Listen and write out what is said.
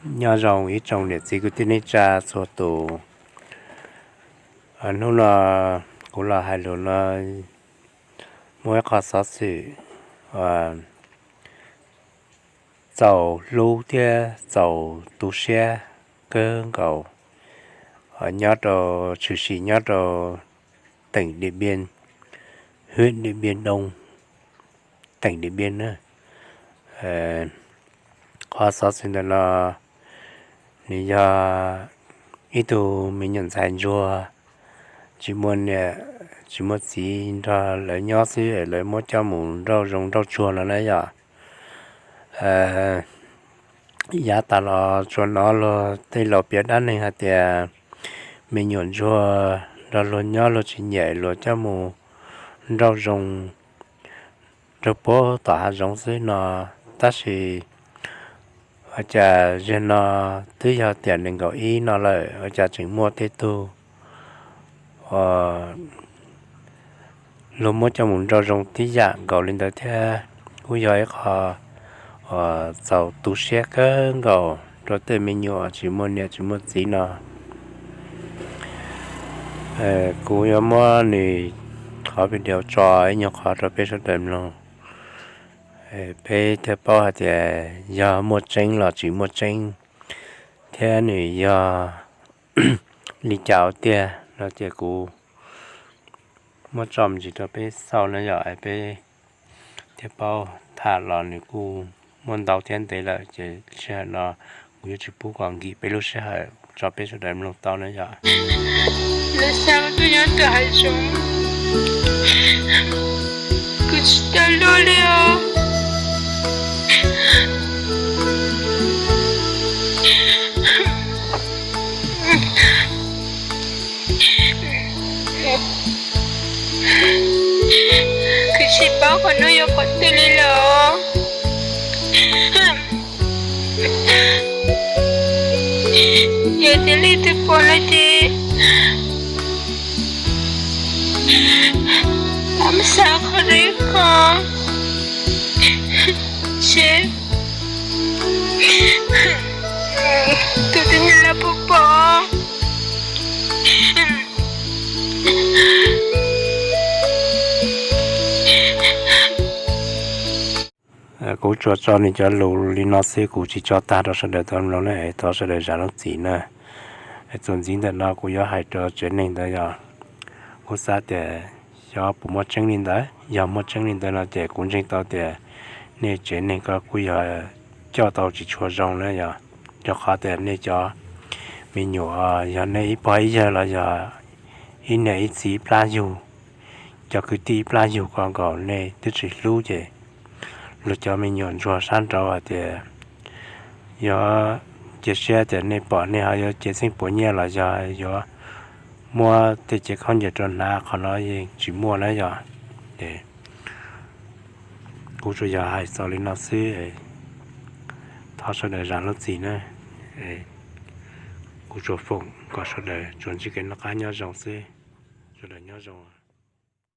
Nyob zoo ib tsoom niam txiv kwv tij neej tsa txhua tus. Hnub no kuv los hais lus no muaj ib qho xov xwm txaus hlub thiab txaus tu siab kawg nkaus, nyob rau, tshwm sim nyob rau teem Diam Npiaj, hwm Diam Npiaj Doo, teem Diam Npiaj na. Qhov xov xwm ntawm no nws yog ib tug me nyuam ntxhais ntsuag tsis muaj niam tsis muaj txiv nrog lawv nyob xwb, lawv muab coj mus nrauj zoo nrauj tsuag no na yom. Yav tas los tsuas hnov luag tej laus piav dab neeg hais tias me nyuam ntsuag nrog luag nyob luag tsis nyiam luag coj mus nrauj zoo rau puag tom hav zoov xwb no, tab sis ua cas zaum no twb yog tiam nees nkaum ib no lawm ua cas tseem muaj tej tug luag muab coj mus nrauj zoo tib yam nkaus li ntawd thiab. Kuj yog ib qho uas txaus tu siab kawg nkaus rau tej me nyuam tsis muaj niam tsis muaj txiv no. Kuv yuav muab nws qhov video tso ib nyuag qhov rau peb sawv daws mloog, peb thiaj paub hais tias yog muaj tseeb los tsis muaj tseeb thiab nws yog li cas tiag no ces kuv muab tso me ntsis rau peb xauj na yom, peb thiaj paub. Tham los nws kuj muaj ntau thiab ntev lawm ces sij hawm no kuv yuav tsis pub kom nkim peb lub sij hawm, tso peb sawv daws mloog tau na yom. Lawv xa kuv tuaj nyob tom hav zoov, kuv tsis tau luag li os. Kuv tsis paub qhov no yog qhov twg li lawm. Yog tias leej twg pom no ces mam xa qhov no ib qho seb tus tib neeg lawv puas pom. Kuv tsuas tso nws cov lus li no xwb, kuv tsis tso tag rau sawv daws tau mloog na, thov sawv daws zam lub txim na. Txuas ntxiv ntawm no kuv yuav hais rau tsev neeg ntawd yog, kuv xav tias xyov puas muaj tseeb li ntawd, yog muaj tseeb li ntawd no ces kuv ntseeg tau tias nej tsev neeg ko kuj yog coj tau tsis tshua zoo na yom. Rau qhov tias nej cov me nyuam yog nej ib pog ib yawg los yog ib niam ib txiv ib plab yug, cov kwv tij ib plab yug ko nkaus nej twb tsis hlub ces luag cov me nyuam ntsuag sab nraud hais tias yuav cia siab tias nej pom nej ho yuav cev xeeb puav nyiaj los yog yuav muab tej cev khaub ncaws rau hnav, qhov no yeej tsis muaj na yom. Kuv tsuas yog hais txaus li no xwb, thov sawv daws zam lub txim na. Kuv tsuas foom kom sawv daws tsuas ntsib kev noj qab nyob zoo xwb. Sawv daws nyob zoo.